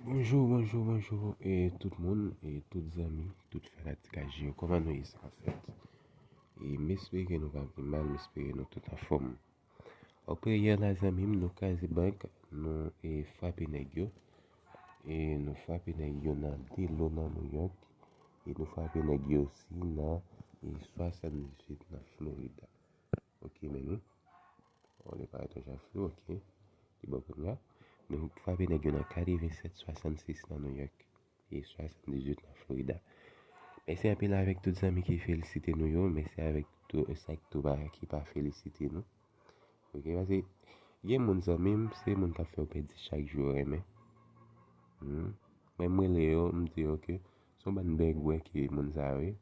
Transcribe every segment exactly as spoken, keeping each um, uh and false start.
Bonjou, bonjou, bonjou, e tout moun, e tout zanmi, tout fanatik A J yo. Kòman nou ye sa, anfèt? E m espere ke nou pa pi mal, m espere nou tout anfòm. Ok, yè la, zanmi m, nou kraze bank, nou, e, frape nèg yo. E nou frape nèg yo nan Delo, nan New York. E nou frape nèg yo osi nan, e, swasanndizuit nan Florida. Ok, men nou. Bon, li parèt yon jan flou, ok. Li bon kounye a. Nou frape nèg yo nan katrevennsèt swasannsis nan New York e swasanndizuit nan Florida. Mèsi anpil avèk tout zanmi ki felisite nou yo. Mèsi avèk tout sa ki tou pa, ki pa felisite nou. Ok, paske gen moun, zanmi m, se moun k ap fè w pèdi chak jou yo renmen. Hmm. Mwen, m rele yo, m di yo ke se yon bann bègwè ke moun sa yo ye.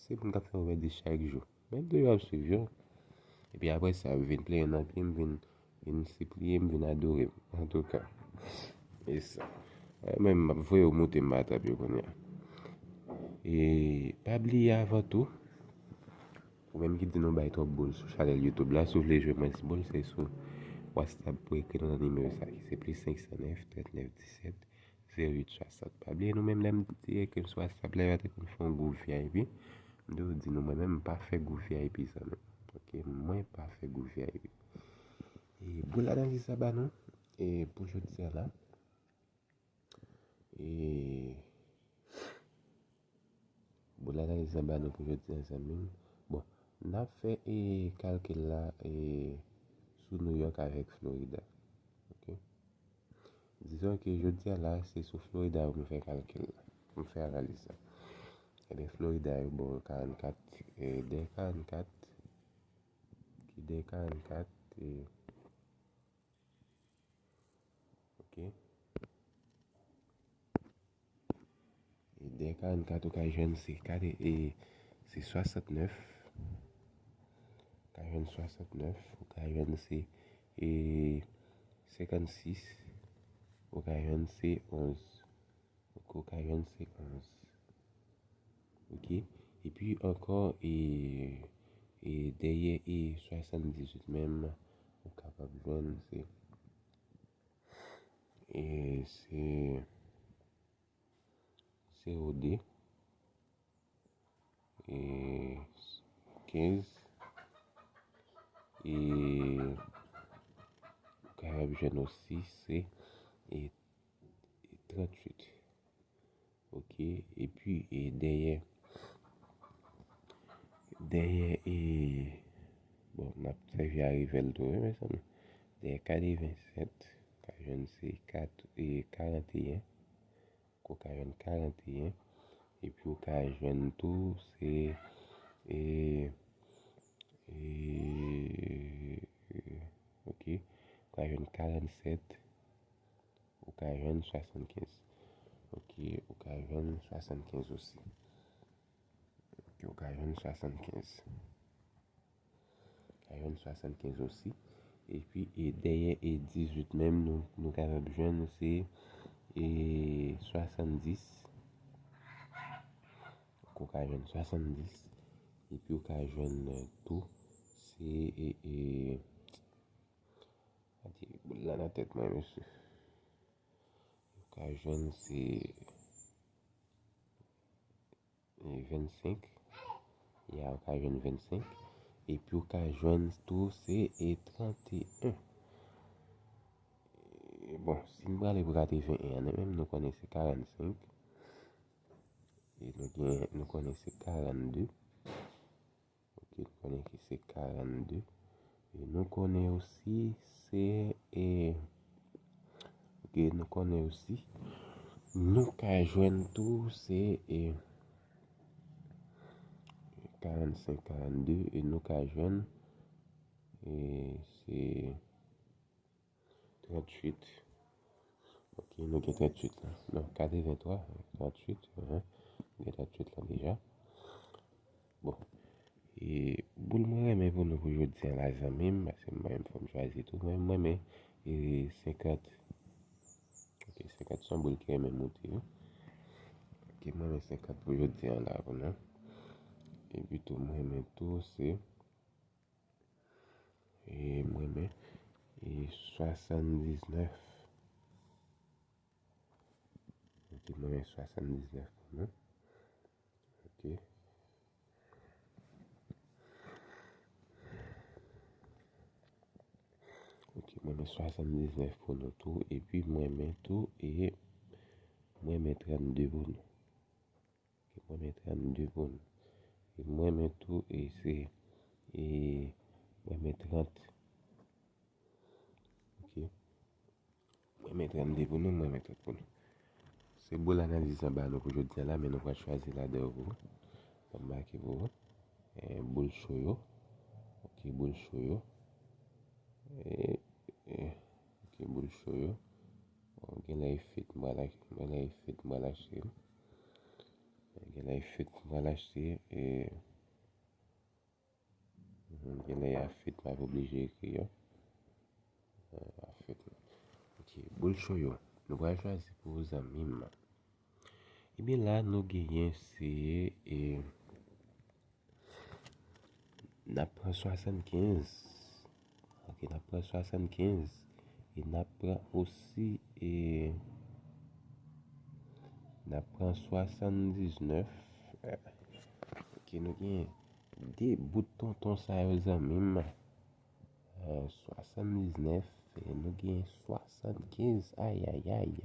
Se moun k ap fè w pèdi chak jou. Men m toujou ap swiv yo. Epi apre sa, m vin pleye nan pye, m vin, vin sipliye, m vin adore m. Antouka, e sa. E menm, m ap voye w moute m pa trap yo kounye a. E pa bliye avan tou, ou menm ki di nou bay twòp boul sou chanèl YouTube la, si w vle jwe mwen ti boul, se sou WhatsApp pou ekri nou nan nimewo sa ki se plis senk san nèf, trant nèf, disèt, zewo uit swasant. Pa bliye nou menm, lè m di ekri m sou WhatsApp la, yo te konn fè yon gwoup V I P. M toujou di nou, mwen menm, m pa fè gwoup V I P, zanmi. Ok, mwen pa fè gwoup V I P. E boul analiz sa ba nou, e pou jodi a la. E boul analiz sa ba nou pou jodi a, zanmi m. Bon, n ap fè, e, kalkil la, e, sou New York avèk Florida. Ok? Dizon ke jodi a la, se sou Florida pou m fè kalkil la, pou m fè analiz la. Ebyen, Florida yo ba w karannkat, e, de karannkat, ki de karannkat, e, ok. E de karannkat ou ka jwenn se kate, e se swasantnèf. Ou ka jwenn swasantnèf, ou ka jwenn se, e, senkannsis, ou ka jwenn se onz. Ok, ou ka jwenn se onz. Ok. Epi ankò, e, e dèyè, e swasanndizuit menm, ou kapab jwenn se, e se, se o de, e kenz, e ou kapab jwenn osi se, e, e trantuit. Ok, epi, e dèyè, dèyè, e, bon, n ap sèvi a revèl tou, wi, mezanmi. Dèyè katrevennsèt, ou ka jwenn se kat, e karanteyen. Ou ka jwenn karanteyen. Epi ou ka jwenn tou se, e, e, ok, ou ka jwenn karannsèt. Ou ka jwenn swasannkenz. Ok, ou ka jwenn swasannkenz osi. Ok, ou ka jwenn swasannkenz. Ou ka jwenn swasannkenz osi. Epi, e dèyè, e dizuit menm, nou, nou kapab jwenn se, e swasanndis. Ok, ou ka jwenn swasanndis. Epi ou ka jwenn, e, tou, se, e, e, Gade boul la nan tèt mwen, mesye. Ou ka jwenn se, e, vennsenk. Ya, ou ka jwenn vennsenk. Epi ou ka jwenn tou se, e, tranteyen. E, bon, si m prale pou katreven an, menm nou konnen se karannsenk. E nou gen, nou konnen se karannde. Ok, nou konnen ki se karannde. E nou konnen osi se, e, ok, nou konnen osi, nou ka jwenn tou se, e, karannsenk, karannde, e nou ka jwenn, e, se trantuit. Ok, nou gen trantuit la. Non, katreventwa, trantuit, enhen. Nou gen trantuit la deja. Bon. E boul mwen renmen pou nou pou jodi a la, zanmi m, paske mwen menm fò m chwazi tou. Mwen, mwen renmen, e, senkant. Ok, senkant se yon boul ki renmen moute, wi. Ok, mwen renmen senkant pou jodi a la pou nou. Epi tou, mwen renmen tou se E mwen menm, e swasanndiznèf. Ok, mwen men swasanndiznèf pou nou. Ok. Ok, mwen men swasanndiznèf pou nou tou, epi mwen men tou, e mwen men trannde pou nou. Ok, mwen men trannde pou nou. E mwen men tou, e se, e mwen men trant. Ok. Mwen men trannde pou nou, mwen men trant pou nou. Se boul analiz lan ba nou pou jodi a la, men nou pral chwazi ladan yo pou ou. M ap make pou ou. E, boul cho yo. Ok, boul cho yo. E, e, ok, boul cho yo. Bon, gen lè e fit m pral ach-, gen lè e fit m pral achte. Gen lè e fit m pral achte. E, Mhm, gen lè y a fit, m ap oblije ekri yo. Euh, y a fit. Ok, boul cho yo. Nou pral chwazi pou zanmi m. Ebyen la, nou genyen se, e, n ap pran swasannkenz. Ok, n ap pran swasannkenz. E n ap pran osi, e, n ap pran swasanndiznèf. Ok, nou genyen de bout tonton sa yo, zanmi m. Euh, swasanndiznèf, e nou gen swasannkenz, ayayay.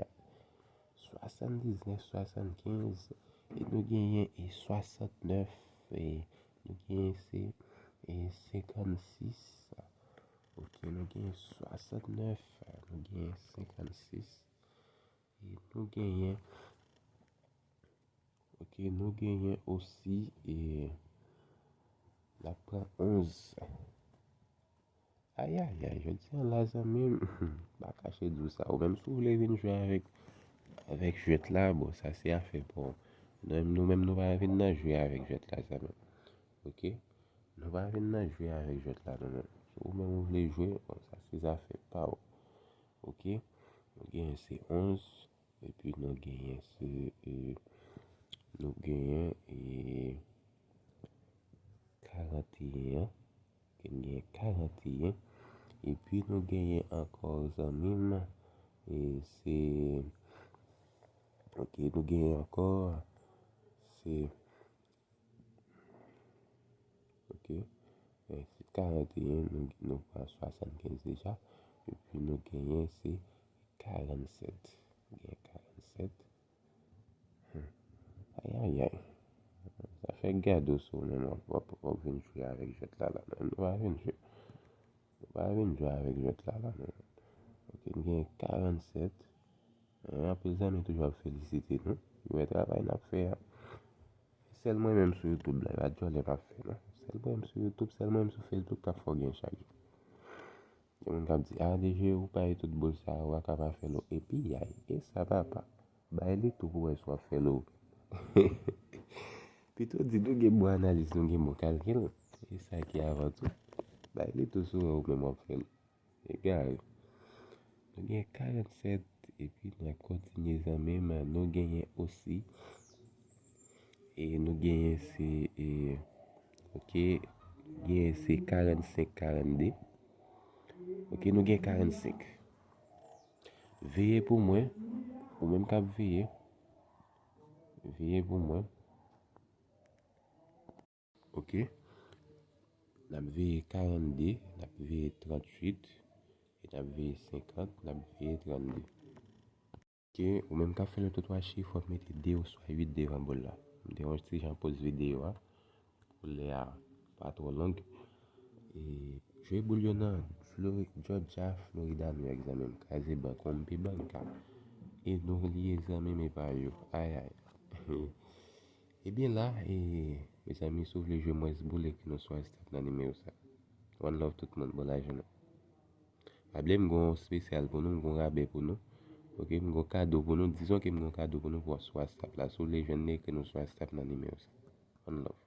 Swasanndiznèf, swasannkenz, e nou genyen e swasantnèf, e nou genyen se, e senkannsis. Ok, nou genyen swasantnèf, nou genyen senkannsis, e nou genyen Ok, nou genyen osi, e, n ap pran onz. Ayayay, jodi a la, zanmi m, m pa kache di w sa. Ou menm, si w vle vin jwe avèk, avèk jwèt la, bon, sa se afè pa w. Nou menm, nou menm, nou pa vin nan jwe avèk jwèt la, zanmi m. Ok? Nou pa vin nan jwe avèk jwèt la, non, non. Si ou menm ou vle jwe, bon, sa se zafè pa w. Ok? Nou genyen se onz, epi nou genyen se, e, nou genyen, e, karanteyen, ok, nou genyen karanteyen, epi nou genyen ankò, zanmi m, e, se, ok, nou genyen ankò, se Ok. E, se karanteyen, nou, nou pran swasannkenz deja. Epi nou genyen se karannsèt. Nou genyen karannsèt. Hmm. Ayayay. Sa fè gade w sou w menm, w ap, w ap, w ap vin jwe avèk jwèt la, la. Men nou pa vin jwe. Nou pa vin jwe avèk jwèt la, la, non. Ok, nou genyen karannsèt. E, anpil zanmi toujou ap felisite nou. Yo wè travay n ap fè a. Sèl mwen menm sou YouTube la, e pa djòlè m ap fè, non. Sèl mwen menm sou YouTube, sèl mwen menm sou Facebook k ap fè w gen chak jou. Gen moun k ap di, "A, D J, ou pa ye tout boul sa, ou pa ka pa fè l, ou." Epi, yay, e sa, papa. Bay li tou pou wè si w ap fè l ou. Pito di nou gen bon analiz, nou gen bon kalkil. E sa ki avan tou. Bay li tou si w wè ou menm w ap fè l. Egare. Nou gen karannsèt, epi n ap kontinye zanmi m. Nou genyen osi. E nou genyen se, e, ok, genyen se karannsenk, karannde. Ok, nou gen karannsenk. Veye pou mwen. Ou menm k ap veye. Veye pou mwen. Ok. N ap veye karannde, n ap veye tranntuit, e n ap veye senkant, n ap veye trannde. Ok, ou menm k ap fè lototwa chi, fò w mete de oswa uit devan boul la. M te yon ti jan poz videyo a pou lè a pa twò long. E jwe boul yo nan Flori-, Georgia, Florida, New York, zanmi m. Kraze bank, wonpi banka. E nou li ye, zanmi m, e pa yo. Ayay. Ebyen la, e, mezanmi, si w vle jwe mwens boul, ekri nou sou WhatsApp nan nimewo sa. One love tout moun, bon lajounen. Pa bliye, m gon espesyal pou nou, m gon rabè pou nou. Ok, m gon kado pou nou. Dizon ke m gon kado pou nou pou sou WhatsApp la. Si w vle jwenn li, ekri nou sou WhatsApp nan nimewo sa. One love.